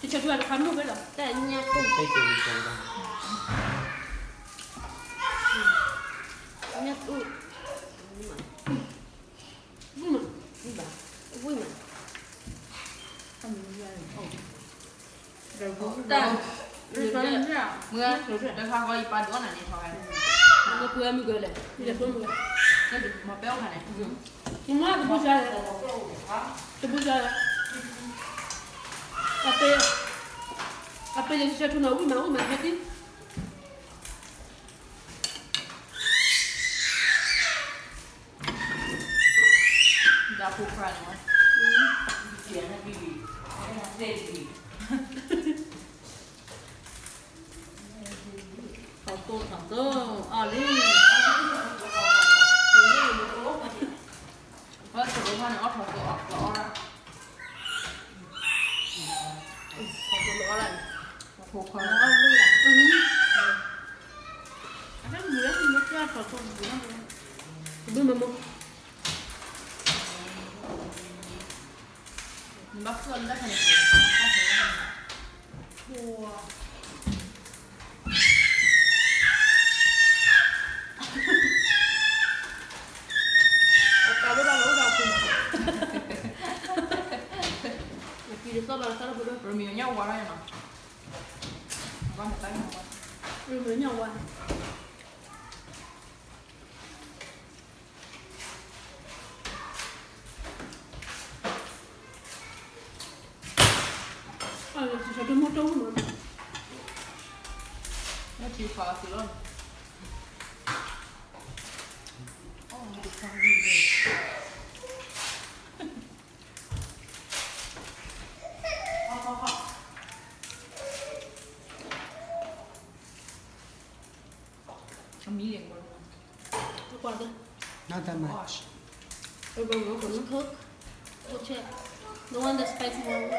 တဆၢထူၣ်တခါမုၣ်ဖဲလီၤ တၢ်ညၣ်တူၣ် ညၣ်တူၣ် ဝံၣ်မး ဝံၣ်မး တၢ် မုၢ် တခါဃီယပၢ်ဒုးအီၣ်နၤန့ၣ်ထီၣ်ဝဲ မ့ၢ်ပှဲၤမုၢ်ကလဲၣ် မ့ၢ်လဲၤဖိမုၢ်ကလဲၣ် မ့ၢ်ပဲအိၣ်ခါန့ၣ် မ့ၢ်တဘူၣ်စါလဲၣ် တဘူၣ်စါလဲၣ် အပ့ၤ အပ့ၤယကဆၢထူၣ်နီၤ ဝံၣ်မး ဝံၣ်မး ဟဲသံ ဒၣ်ဖိခွါန့ၣ်ဝဲ ထီၣ်သိထီၣ်သိ အီၣ်လံ ပှၤတအိၣ်ဖဲန့ၣ် အီၣ်ထီၣ်သိအီၣ် ထီၣ်သိလီၤအီၣ်လၢ ဖိခွါ အီၣ်လၢ အတၢ်မုာ်လၢမုာ်လၢထီၣ်သိ ဘုမမ နဘၣ်ဃုအီၤလၢတၢ်ဖဲန့ၣ် အတၢ်ဝဲဒၣ်လၢအိၣ်ဒီးအဖိမး အကံတသီၣ်လီၤတသီၣ်လီၤဖိဒိၣ် ရမံၤညၣ်ဝါထီၣ်ယနီၤ ရမံၤညၣ်ဝါ အတမီၢ်တဝံၣ်မး နထံဖးအီၤသုးလီၤ အမံၤလဲၣ် ကွၢ် Not that much. Cook. Cook it. The one that's spicy one.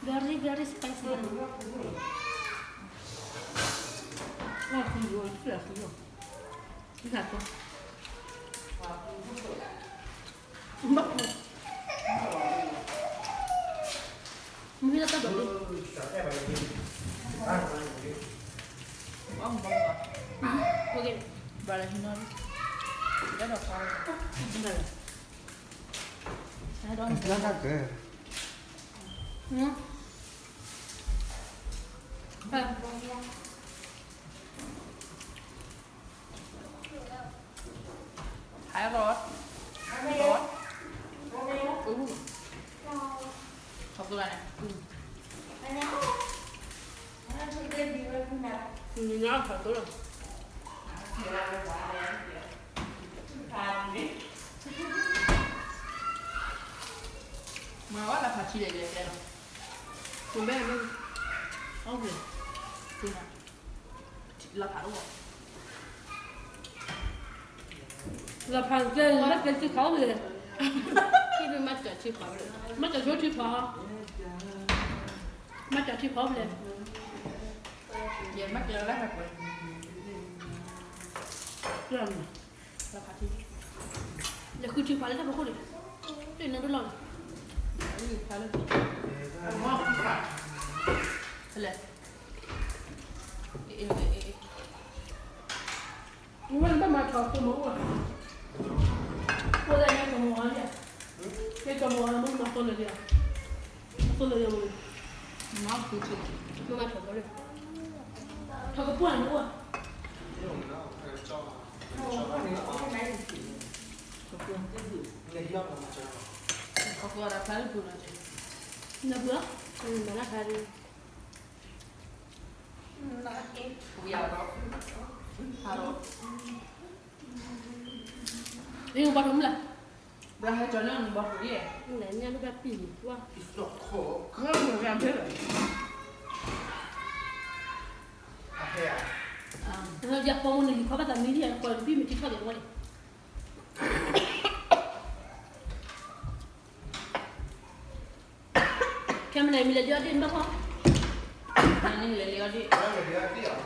Very, very spicy one. မ့ၢ်တၢ်ဒိးလံ It's not that good. မ့ၢ်ဝဲလၢဖးထံလဲၣ်လဲၣ်လဲၣ်လီၤ မ့ၢ်ဘဲမ့ၢ် အီၣ်ဘျဲၣ် လီၤဖးအိၣ် လီၤဖးကဲ မ့ၢ်ကဲထံဖးအိၣ်ဘျဲၣ် မ့ၢ်ကဲထံဖး မ့ၢ်ကဲထံဖးအိၣ်ဘျဲၣ် ယမ့ၢ်ကဲလၢဖးကွဲး လီၤဖးထံ လဲၤဃုထံဖးလၢတၢ်ဖီခိၣ်န့ၣ် တနၢ်ဒိၣ်လီၤ ဖဲလဲၣ် အ့ အ့ အ့ အ့ ဝဲဘၣ်မၤထီၣ်သိမီၤအိၣ်ဧါ အိၣ်ဒၣ်ညါကမီၤအီၤလံဧါ ကဲကမီၤအီၤလၢမ့ၢ်မၤသိလၢာ်လံဧါ မၤသိလၢာ်လံဧါ မၤထီၣ်သိလၢ ထီၣ်ကပှၢ်န့ၣ်အိၣ်ဧါ ထီၣ်ကပှၢ်န့ၣ်အိၣ်ဖျါလၢပူၤလီၤ နပူၤ မၤလၢဖျါလံ ဝံၤအါထီၣ်, အါထီၣ်, ဘၣ်ထီၣ်မုၢ်လၢ်, ဘၣ်ဟဲကၠီန့ၣ်ဘၣ်ထီၣ်, လၢညါဒိၣ်ဘၣ်ပံာ်န့ၣ်, ယပိာ်မုၣ်န့ၣ် ယခီဘၣ်သးမံၤဒ်ယၤ ကွၢ်ဘံၣ်မ့ၢ်ထံထီၣ်က့ၤဝဲန့ၣ် ခဲမနၤမံၤလဲၤလံအီၤဒ့ၣ်နဘၣ်ဖီ, မနၤန့ၣ်လဲၤလံအီၤဒ့ၣ်,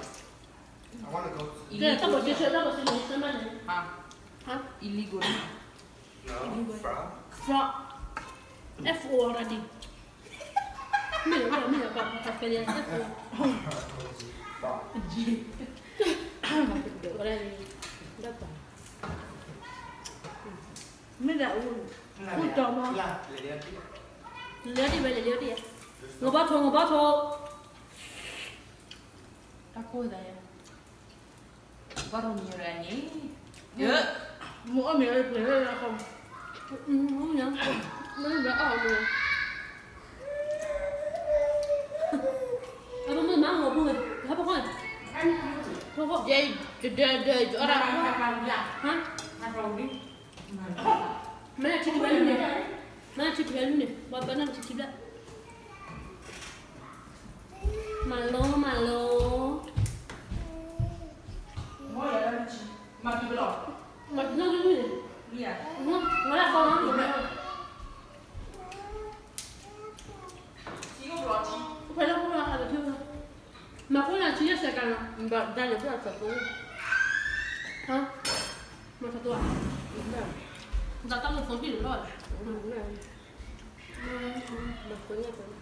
တၢ်ဘိးစ့ဆၢ တၢ်ဘိးစ့န့ၣ် စၢမးန့ၣ်, illegal, fraud, F O already, မ့ၢ်လၢ မ့ၢ်လၢ ပှၤဖဲလၢ F O, မ့ၢ်ဒၣ်အူ, အူတီမး, လဲၤလံအီၤဒ့ၣ်ဝဲ လဲၤလံအီၤဒ့ၣ်, ငဘီထိ ငဘီထိ တၢ်ကိၢ်သးယၤ, ဘၣ်ထီၣ်မံၤရၤန့ၣ်, မ့ၢ်အီၣ်မ့ၤအီၣ်ပှဲၤလၢအဃီ, မ့ၢ်အီၣ်မ့ၤ, အမ့ၢ်မၤမီၤဘူန့ၣ်, ဟဲပခီန့ၣ်, ယဲ, တဒၢဒၢ, ယအီၣ်ဒၣ်, မ့ၢ်ထံထံဝဲလူန့ၣ်, မ့ၢ်ထံထံဝဲလူန့ၣ်, ဘၣ်ဘၣ်နၢ်ထံထံဘျဲၣ်, မၤလိ မၤလိ, မၤထံထံဝဲလူန့ၣ်, မၤထံထံဝဲလူန့ၣ်, မၤထံထံဝဲလူန့ၣ်, ဖဲလၢဖိလၢအသးတထံၣ်, မၤဖိလၢအထံၣ်ယဲၢ်စဲးကၤနီၤ, ဘၣ်ဒါလၢဖျၢၣ်အသးသိ, မၤသးသိ, တၢ်တၢ်လၢသိတံၢ်တဘျီ, မၤဖိညၣ်ဖိ မ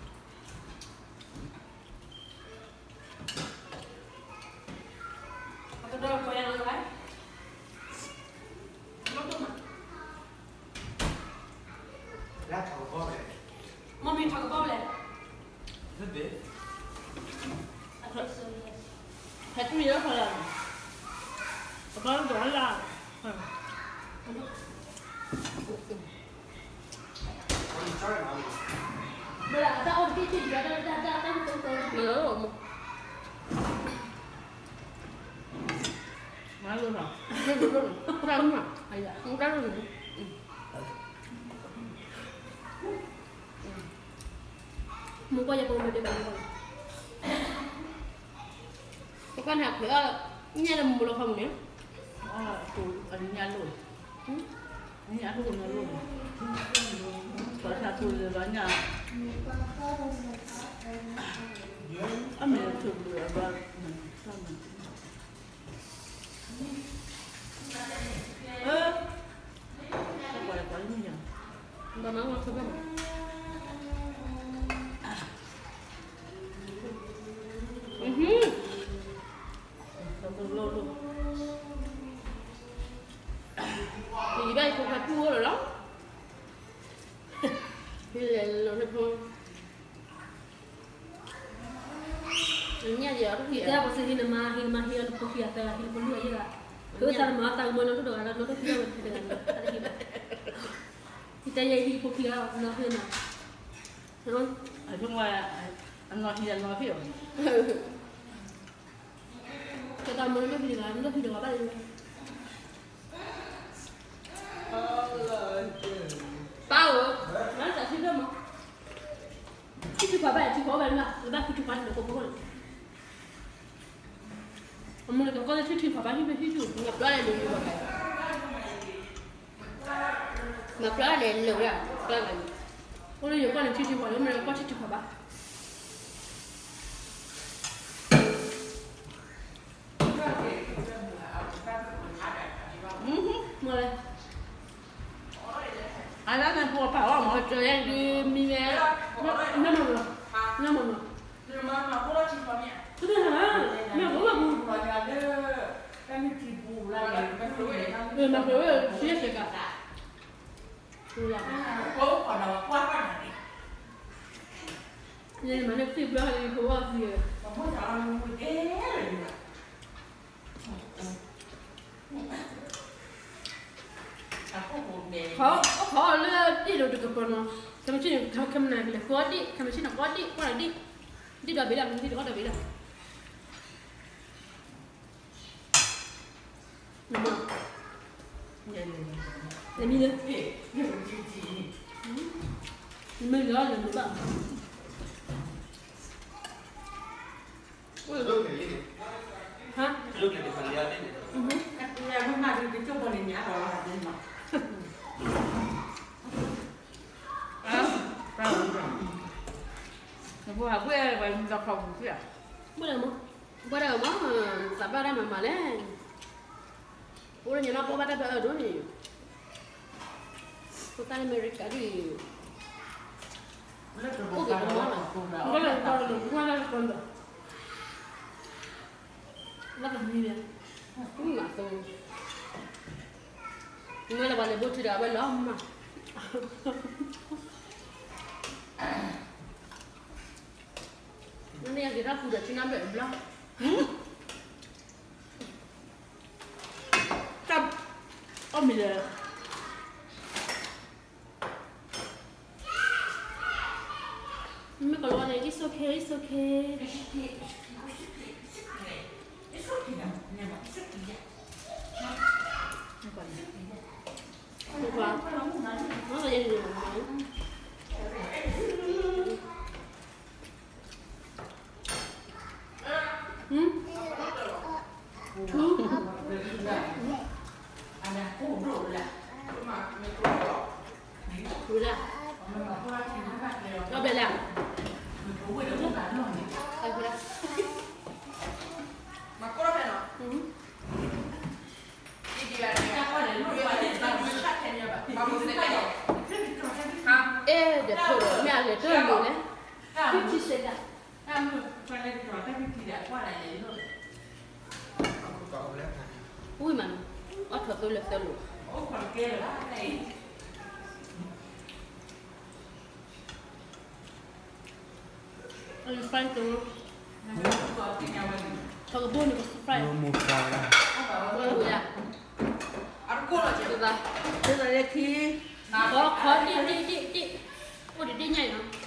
့ၢ်မ့ၢ်ထီၣ်ကဘီလဲၣ်, ဟဲတူၢ်ယဲၢ်ဖီလာ်, အဘၣ်ဒိးလၢ်, မ့ၢ်ကွၢ်ယပမ့ၢ်ဒဲးဘၣ်န့ၣ်, ပကွၢ်နၤခွဲးအီၣ်, ညၣ်လၢမူလီၤခီမူန့ၣ်, အညၣ်လိၣ်, ညၣ်လိၣ်န့ၣ်လိၣ်, ပှၤထးသူလၢဘၣ်ညၣ်, အမ့ၢ်ထုးဘျုးအဘၣ်, အ, ပှၤလၢပှၤလၢမ့ၢ်ယၤ, ဘၣ်မၤဝဲဖဲဘၣ်မး, ယဘၣ်ယဖိခွါတူၢ်အိၣ်လီၤလီၤ, ယလဲၤလီၤန့ၣ်ဖိ ညၣ်ယဲၢ်အီၤတဟံၣ်, တဲပှၤစ့ဟံးနမါ, ဟံးနမါဟံးအီၤနဖိခံဂၤသၢဂၤ, ဟံးနဖိလွံၢ်ဂၤယဲၢ်ဂၤ, ဃုသးနမၤတၢ်ကမၢနီၢ်ဒိၣ်တဂၤလၢနီၢ်ဒိၣ်ခံဂၤဝဲတဂၤ, တၢ်တဟံးဘၣ်, ယတဲယဲၢ်ဟံးဖိခံဂၤနီၢ်ဟံးနၤ, အနီၢ်ဟံးအနီၢ်ဟံးအီၤ, ကဲတၢ်မၢနီၢ်ဒိၣ်ခံဂၤ, နီၢ်ဒိၣ်ခံဂၤဘၣ်လၢ ပၢ်ဧၢ, မၤသးထံၣ်ဖျၢၣ်မး, ထံၣ်ထံၣ်ပှၤဘၣ်ထံၣ်ဖျၢၣ်ဘၣ်လၢ်, နဘၣ်ထံၣ်ထံၣ်ပှၤန့ၣ် ကိးဖိန့ၣ်, အမူလၢကီၢ်လၢထံၣ်ထံၣ်ပှၤဘၣ်ဟံၣ်ဖျၢၣ်ဟံၣ်ဖျၢၣ်, မၤပျီလဲၣ်လၢယိၤဘၣ်, မၤပျီလဲၣ်လၢဝဲဒၣ်, ပျီလဲၣ်, အိၣ်လၢယိၤကီၢ်န့ၣ်ထံၣ်ထံၣ်ပှၤ, မ့ၢ်လၢကီၢ်ထံၣ်ထံၣ်ပှၤဘၣ် မ့ၢ်လဲၣ်, အလၢနဖိပၢ်အီၣ်မၤစၢၤယဲဒုးမံဝဲ, နမၤမၤ, နမၤမၤ, မ့ၢ်အိၣ်ဘၣ်ပူၤ, မၤဖျိးဝဲဆံယဲၢ်စဲးကၤ, ယမၤန့ၢ်သ့ၣ်ဘျီယဖိအီၣ်သံ, အိၣ်ခိးလၢဒ့ၣ်ဒိးတကပၤနီၤ, ခဲမုၢ်ဆ့ၣ်န့ၣ် ခဲမုၢ်ဆ့ၣ်န့ၣ် ကီဒ့ၣ်, ခဲမုၢ်ဆ့ၣ်န့ၣ် ကီဒ့ၣ်, ကွၢ်လၢဒ့ၣ်, ဒ့ၣ်ဒီးဘ့ၣ်လၢ, ဒ့ၣ်ဒီးအီၣ်ဒီးဘ့ၣ်လၢ မံလၢ, မ့ၢ်လီၤလၢနဘၣ်, ဟါ, နဖိဟးကွံာ်ဝဲဒီးခီပူၤကွံာ်ဧါ, ဘၣ်ဒီးမ့ၢ်, ဘၣ်ဒီးမ့ၢ်, သးဘၣ်တၢ်မၤမၤလဲၣ်, အိၣ်လၢညါလီၤပီၢ်ဘၣ်တၢ်ဘၣ်အၢဒိၣ်န့ၣ်, ဖိသၣ်လၢအမဲရကၤဒ်အံၤ, အိၣ်က့ၤတမီၢ်လီၤ, လၢကမံၤန့ၣ်, မ့ၢ်မၤသိ, မ့ၢ်လၢပှၤလဲၤဘိထုးဒီးအဝဲလီၤမး, နန့ၣ်ယက့ၤထီၣ်ဃုာ်ဒီးဆံနါဘျၢၣ်တဘျီ, တၢ်, အီၣ်မ့ၤလဲၣ်, မ့ၢ်ကလီန့ၣ် it's okay, it's okay. အဲ ဒီးဖိဒီး မ့ၢ်အဂ့ၤတၢ်မံၤလဲၣ်, ဖံဖံစဲဒၣ်, ဝံၤမးနီၤ, အီၣ်ထီၣ်သိလၢသၢလိာ်, အ fry တၢ်, ထီၣ်ကဘိန့ၣ် fry, ဝဲဝဲ, အတကိၢ်လီၤကဲ, တၢ်လၢခံ, ခီခီဒံၣ်ဒံၣ်ဒံၣ်ဒံၣ်, အိၣ်ဒံးဒံၣ်ညါအံၤနီၤ.